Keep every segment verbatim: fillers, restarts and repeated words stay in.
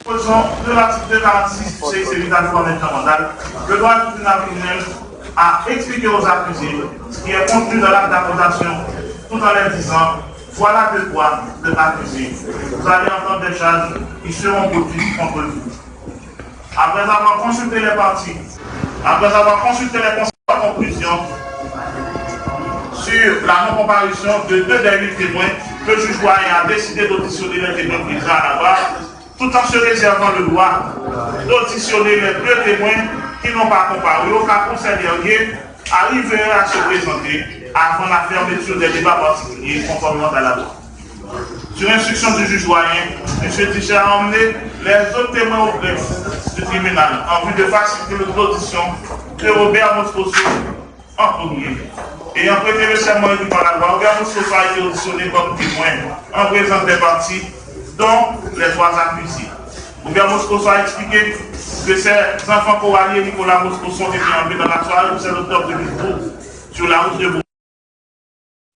Disposition de l'article deux quarante-six du C I C visant à la formation mentale, le droit du tribunal criminel à expliquer aux accusés ce qui est contenu dans l'acte d'accusation tout en leur disant : voilà de quoi vous êtes accusé. Vous allez entendre des charges qui seront produites contre vous. Après avoir consulté les parties, après avoir consulté les conclusions sur la non-comparution de deux des huit témoins, le juge doyen a décidé d'auditionner les témoins présents à la barre tout en se réservant le droit d'auditionner les deux témoins qui n'ont pas comparu au cas où ces derniers arriveraient à se présenter avant la fermeture des débats particuliers conformément à la loi. Sur instruction du juge doyen, M. Tichet a emmené les autres témoins au greffe du tribunal en vue de faciliter l'audition de Robert Moscoso en premier. Ayant prêté le serment écrit par la loi, Robert Moscoso a été auditionné comme témoin en présence des parties, dont les trois accusés. Robert Moscoso a expliqué que ses enfants, Coralie et Nicolas Moscoso, ont été enlevés dans la soirée du sept octobre deux mille douze sur la route de Bourg.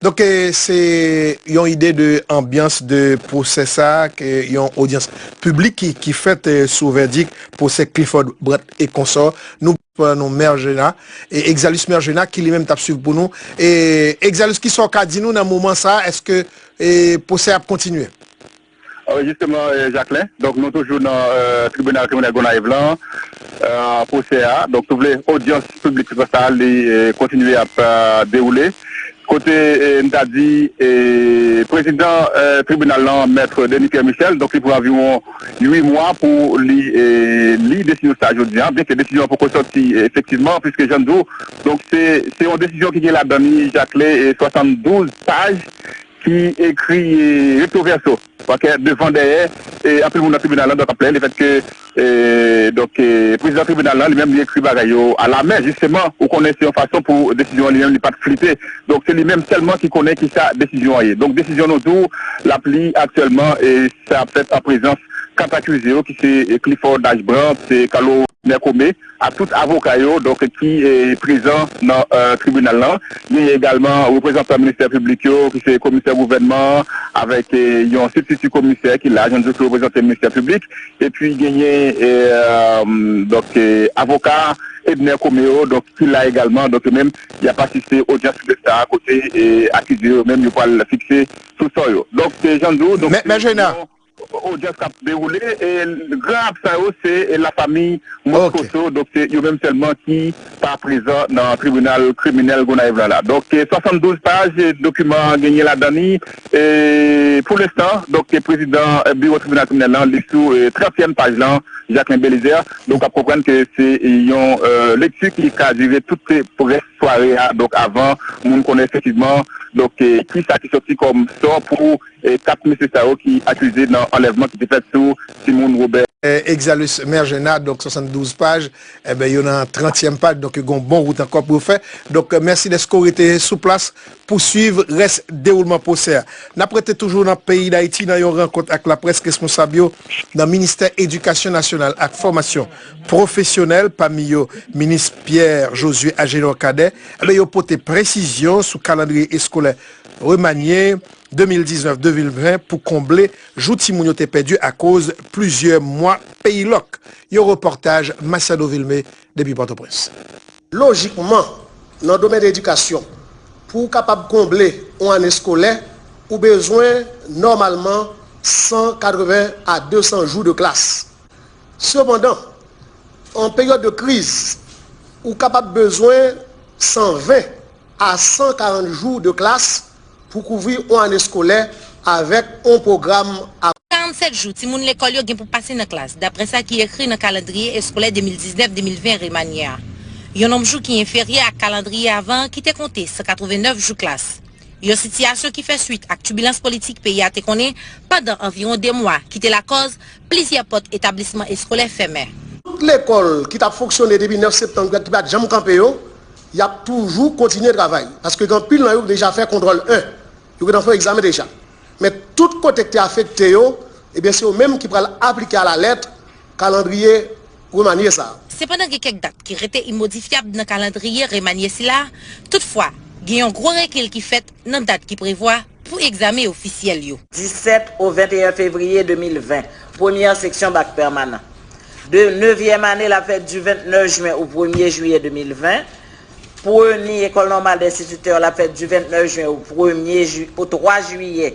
Donk, eh, se yon ide de anbyans de pwosè sa, ke yon odyans piblik ki, ki fèt, eh, sou vèdik pwosè Clifford Brandt e konsò. Nou, nou Mergena, e Exalus Mergena, ki li menm t ap swiv pou nou. E Exalus, kisa w ka di nou nan moman sa, èske, eh, pwosè ap kontinye? Wi, jisteman, eh, Jacquelin, donk nou toujou nan, eh, tribinal kriminèl Gonayiv lan, eh, pwosè a. Donk, si w vle, odyans piblik sa, li, eh, kontinye ap, eh, dewoule. Kote, eh, n ta di, eh, prezidan, eh, tribinal lan, mèt Denis Pierre Michel, donk li pran anviwon uit mwa pou li, eh, li desizyon sa jodi a, byenke desizyon an poko sòti, eh, efektivman, piske jan n di w, donk se, se yon desizyon ki gen ladan li, Jacquelin, eh, swasanndouz paj, ki ekri, eh, rekto vèso, paske devan dèyè, eh, anpil moun nan tribinal lan, donk, ap plede lefètke, eh, donk, eh, prezidan tribinal lan, li menm, li ekri bagay yo alamen, jisteman, ou konnen se yon fason pou desizyon an li menm, li pa t flite. Donk, se li menm sèlman ki konnen kisa desizyon an ye. Donk, desizyon nou di w, l ap li aktyèlman, e sa ap fèt an prezans kat akize yo, ki se, eh, Clifford H. Brandt, se Carlo Nercome, ak tout avoka yo, donk, ki, eh, prezan nan, eh, tribinal lan. Genyen egalman reprezantan ministè piblik yo, ki se komisè gouvènman an, avèk, eh, yon sibstiti komisè ki la, jan nou di, ki reprezante ministè piblik. Epi genyen, eh, donk, eh, avoka Edner Comeo, donk, ki la egalman, donk, yo menm, y ap asiste odyans piblik sa a, kote, eh, akize yo menm, yo pral fikse sou sò yo. Donk, se jan nou di w, donk, se yon odyans k ap dewoule, e gran absan yo, se, e, lafanmi Moscoso, donk se yo menm sèlman ki pa prezan nan tribinal kriminèl Gonayiv lan la. Donk, e, swasanndouz paj, e, dokiman an genyen ladan li, e, pou lenstan, donk, e, prezidan, e, biwo tribinal kriminèl lan, li sou, e, trantyèm paj lan, Jacquelin Belizaire. Donk, w ap konprann ke se yon, e, lekti ki ka dire tout, e, rès sware a, donk, avan moun konnen efektivman, donk, e, kisa ki sòti kòm sò pou e, kat mesye sa yo ki akize nan anlèvman ki te fèt sou timoun Robert. Exalus Mergena, donk, swasanndouz paj, enben, yo nan trantyèm paj, donk, yo gen yon bon wout ankò pou yo fè. Donk, mèsi dèske w rete sou plas pou swiv rès dewoulman pwosè a. N ap rete toujou nan peyi Dayiti nan yon rankont ak laprès, responsab yo nan Ministè Edikasyon Nasyonal ak Fòmasyon Pwofesyonèl, pami yo minis Pierre Josué Agénor Cadet, enben, yo pote presizyon sou kalandriye eskolè remanye de mil diznèf de mil ven pou konble jou timoun yo te pèdi akoz plizyè mwa peyi lòk. Yon repòtaj Masiado Vilmé depi Pòtoprens. Lojikman, nan domèn edikasyon, pou w kapab konble yon ane eskolè, ou bezwen nòmalman san katreven a de san jou de klas. Sepandan, an peryòd de kriz, ou kapab bezwen san ven a san karant jou de klas pou kouvri yon ane eskolè avèk yon pwogram a. Karannsèt jou timoun lekòl yo gen pou pase nan klas, daprè sa ki ekri nan kalandriye eskolè de mil diznèf de mil ven remanye a. Yon nonb jou ki enferyè ak kalandriye avan an ki te konte san katreven nèf jou klas. Yon sitiyasyon ki fè swit ak tibilans politik peyi a te konnen pandan anviwon de mwa, ki te lakòz plizyè pòt etablisman eskolè fèmen. Tout lekòl ki t ap fonksyone depi nèf septanm ki pa t janm kanpe yo, y ap toujou kontinye travay, paske gen anpil nan yo ki deja fè kontwòl en, yo gentan fè egzamen deja. Men tout kote ki te afekte yo, ebyen se yo menm ki pral aplike alalèt kalandriye remanye sa a. Sepandan, gen kèk dat ki rete imodifyab nan kalandriye remanye sila. Toutfwa, gen yon gwo rekil ki fèt nan dat ki prevwa pou egzamen ofisyèl yo. Disèt au venteyen fevriye de mil ven, Premyè seksyon bak pèmanan. De nevyèm ane, l ap fèt di vennèf jen o premye jiyè de mil ven. Premye ekòl nòmal de enstititè, l ap fèt di vennèf jen o premye ji-, o twa jiyè.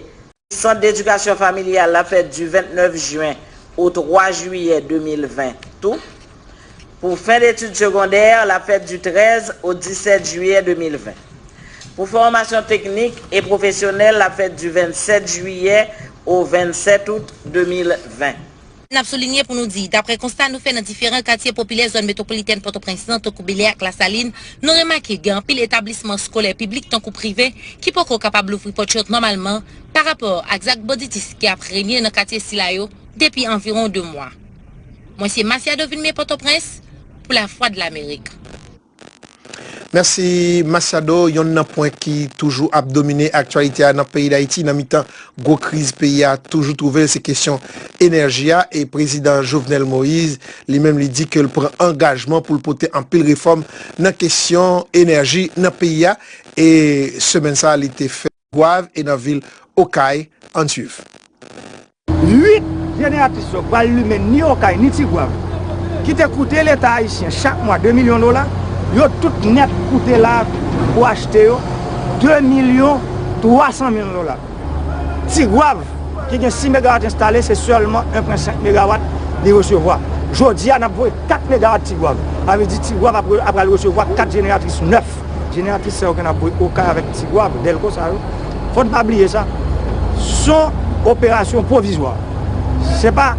Sant dedikasyon familyal, l ap fèt di vennèf jen o twa jiyè de mil ven tou. Pou fen detid segondè, l ap fèt di trèz o disèt jiyè de mil ven. Pou fòmasyon teknik e pwofesyonèl, l ap fèt di vennsèt jiyè o vennsèt out de mil ven. N ap soulinye pou nou di, daprè konsta nou fè nan diferan katye popilè zòn metwopolitèn Pòtoprens lan, tankou Belè ak Lasalin, nou remake gen anpil etablisman eskolè piblik tankou prive ki poko kapab louvri pòt yo nòmalman pa rapò ak zak banditis ki ap renye nan katye sila yo depi anviwon de mwa. Mwen se Masiado Vilmé Pòtoprens pou Lavwadlamerik. Mèsi Masiado. Yonn nan pwen ki toujou ap domine aktyalite a nan peyi Dayiti nan mitan gwo kriz peyi a toujou twouve l, se kesyon enèji a. E prezidan Jovenel Moïse, li menm, li di ke l pran angajman pou l pote anpil refòm nan kesyon enèji nan peyi a. E semèn sa a, li te fè Tigwav e nan vil Okay. Ann swiv. Uit jeneratris yo pral limen ni Okay ni Tigwav, ki te koute Leta ayisyen chak mwa de milyon dola, yo tout nèt koute la pou achte yo de milyon twa san mil dola. Tigwav, ki gen sis megawat enstale, se sèlman en pwen senk megawat li resevwa. Jodi a, n ap voye kat megawat Tigwav. Sa vle di Tigwav ap, ap pral resevwa kat jeneratris nèf. Jeneratris sa yo ke n ap voye Okay avèk Tigwav, dèlko sa yo, fò n pa bliye sa, s on operasyon pwovizwa. Se pa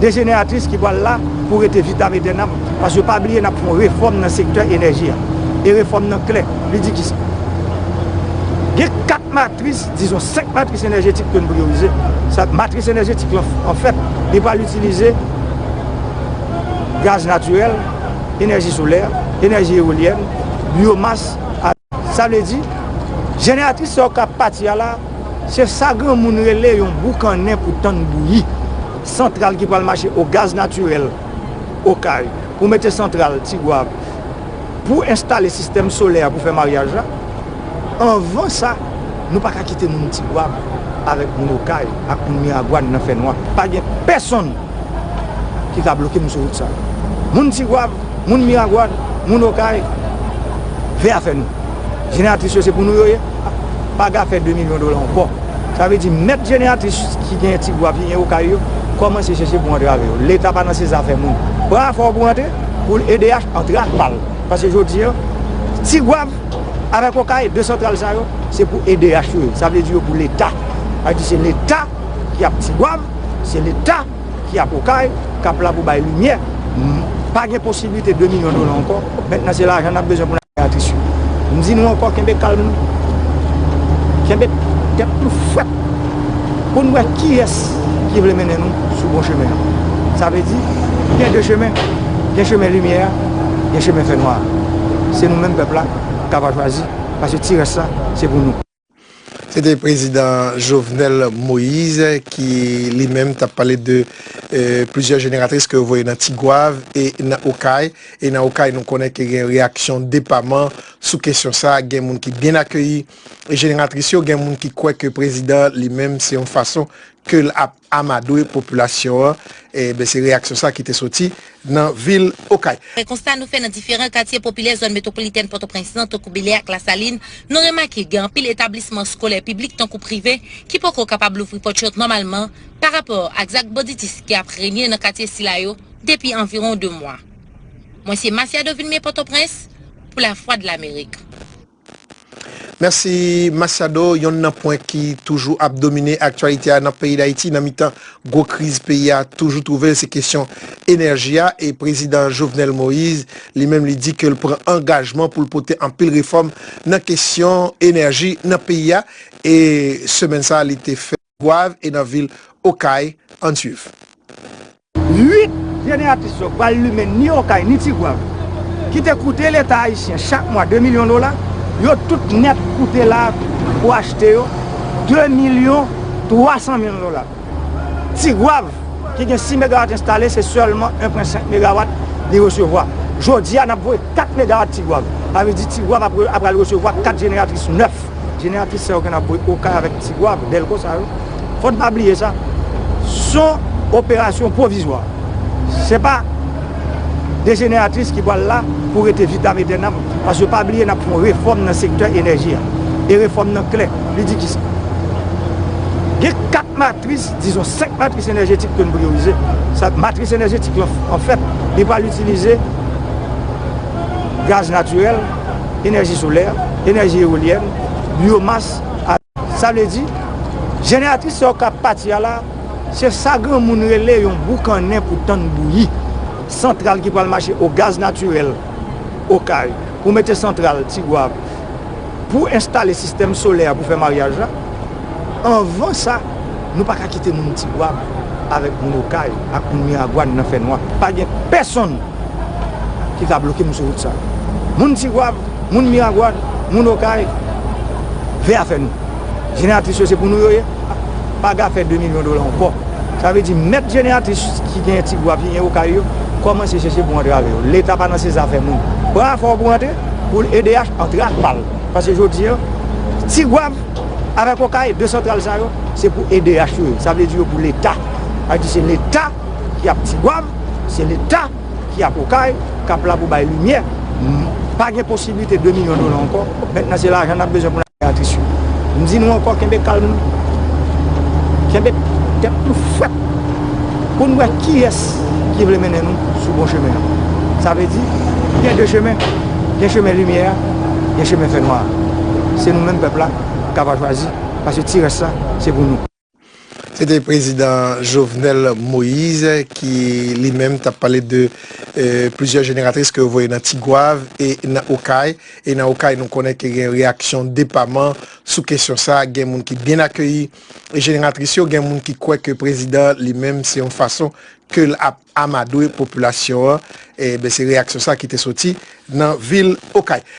de jeneratris ki pral la pou rete vitam etènam, paske pa bliye n ap fè yon refòm nan sektè enèji a. E refòm nan klè, li di kisa? Gen kat matris, dizon senk matris enèjetik ke n priyorize. Sa, matris enèjetik lan, anfèt, li pral itilize gaz natirèl, enèji solè, enèji eolyèn, byomas, a, sa vle di, jeneratris sa yo k ap pati a la, se sa granmoun rele yon boukannen pou tann bouyi. Santral ki pral mache o gaz natirèl, Okay, pou mete santral Tigwav, pou enstale sistèm solè a pou fè maryaj la, anvan sa, nou pa ka kite moun Tigwav avèk moun Okay ak moun Miragwàn nan fènwa. Pa gen pèsonn ki ka bloke nou sou wout sa. Moun Tigwav, moun Miragwàn, moun Okay, fè afè nou. Jeneratris yo se pou nou yo ye, pa ka fè de milyon dola ankò. Sa vle di mèt jeneratris ki genyen Tigwav, ki genyen Okay yo, kòmanse chèche pou antre avè yo. Leta pa nan se zafè moun. Pran afè w pou antre, pou EDH antre ak pa l. Paske jodi a, Tigwav avèk Okay, de santral sa yo, se pou EDH yo ye. Sa vle di yo pou Leta. Sa vle di se Leta ki ap Tigwav, se Leta ki ap Okay, k ap la pou bay limyè. M, pa gen posiblite de milyon dola ankò. Mentnan se lajan n ap bezwen pou n achte jeneratris yo. M di nou ankò, kenbe kalm nou. Kenbe tèt nou frèt pou n wè kiyès ki vle mennen nou sou bon chemen an. Sa vle di, gen de chemen. Gen chemen limyè a, gen chemen fènwa a. Se nou menm pèp la k ap chwazi, paske ti rès la, se pou nou. Se te prezidan Jovenel Moïse ki li menm t ap pale de, euh, plizyè jeneratris ke yo voye nan Tigwav e nan Okay. E nan Okay, nou konnen ke gen reyaksyon depaman sou kesyon sa. Gen moun ki byen akeyi jeneratris yo, gen moun ki kwè ke prezidan li menm se yon fason ke l ap amadwe popilasyon an. Eben, se reyaksyon sa ki te soti nan vil Okay. Daprè konsta nou fè nan diferan katye popilè zòn metwopolitèn Pòtoprens lan, tankou Belè ak Lasalin, nou remake gen anpil etablisman eskolè piblik tankou prive ki poko kapab louvri pòt yo nòmalman pa rapò ak zak banditis ki ap renye nan katye sila yo depi anviwon de mwa. Mwen se Masiado Vilmé Pòtoprens pou Lavwadlamerik. Mèsi Masiado. Yonn nan pwen ki toujou ap domine aktyalite a nan peyi Dayiti nan mitan gwo kriz peyi a toujou twouve l, se kesyon enèji a. E prezidan Jovenel Moïse, li menm, li di ke l pran angajman pou l pote anpil refòm nan kesyon enèji nan peyi a. E semèn sa a, li te fè Tigwav e nan vil Okay. Ann swiv. Uit jeneratris yo pral limen ni Okay ni Tigwav, ki te koute Leta ayisyen chak mwa de milyon dola, yo tout nèt koute la pou achte yo de milyon twa san mil dola. Tigwav, ki gen sis megawat enstale, se sèlman en pwen senk megawat li resevwa. Jodi a, n ap voye kat megawat Tigwav. Sa vle di Tigwav ap, ap pral resevwa kat jeneratris nèf. Jeneratris sa yo ke n ap voye Okay avèk Tigwav, dèlko sa yo, fò n pa bliye sa, s on Operasyon pwovizwa. Se pa de jeneratris ki pral la pou rete vitam etènam, paske pa bliye n ap fè yon refòm nan sektè enèji a. E refòm nan klè, li di kisa? Gen kat matris, dizon senk matris enèjetik ke n priyorize. Sa, matris enèjetik yo, anfèt, li pral itilize gaz natirèl, enèji solè, enèji eolyèn, byomas, a, sa vle di, jeneratris sa yo k ap pati a la, se sa granmoun rele yon boukannen pou tann bouyi. Santral ki pral mache o gaz natirèl, Okay, pou mete santral Tigwav, pou enstale sistèm solè a pou fè maryaj la. Anvan sa, nou pa ka kite moun Tigwav avèk moun Okay ak moun Miragwàn nan fènwa. Pa gen pèsonn ki ka bloke m sou wout sa. Moun Tigwav, moun Miragwàn, moun Okay, veye afè nou. Jeneratris yo se pou nou yo ye. Pa gen afè de milyon dola ankò. Sa vle di, mèt jeneratris ki genyen Tigwav, ki genyen Okay yo, kòmanse chèche pou antre avè yo. Leta pa nan se zafè moun. Pran afè w pou antre, pou EDH antre ak pa l. Paske jodi a, Tigwav avèk Okay, de santral sa yo, se pou EDH yo ye. Sa vle di yo pou Leta. Sa vle di se Leta ki ap Tigwav, se Leta ki ap Okay, k ap la pou bay limyè. M, pa gen posiblite de milyon dola ankò. Mentnan, se lajan n ap bezwen pou n achte jeneratris yo. M di nou ankò, kenbe kalm nou. Kenbe tèt nou frèt pou n wè kiyès ki vle mennen nou sou bon chemen an. Sa vle di, gen de chemen. Gen chemen limyè a, gen chemen fènwa a. Se nou menm pèp la k ap chwazi, paske ti rès la, se pou nou. Se te prezidan Jovenel Moïse ki li menm t ap pale de, euh, plizyè jeneratris ke yo voye nan Tigwav e nan Okay. E nan Okay, nou konnen ke gen reyaksyon depaman sou kesyon sa. Gen moun ki byen akeyi jeneratris yo, gen moun ki kwè ke prezidan li menm se yon fason ke l ap amadwe popilasyon an. E ben, se reyaksyon sa ki te soti nan vil Okay.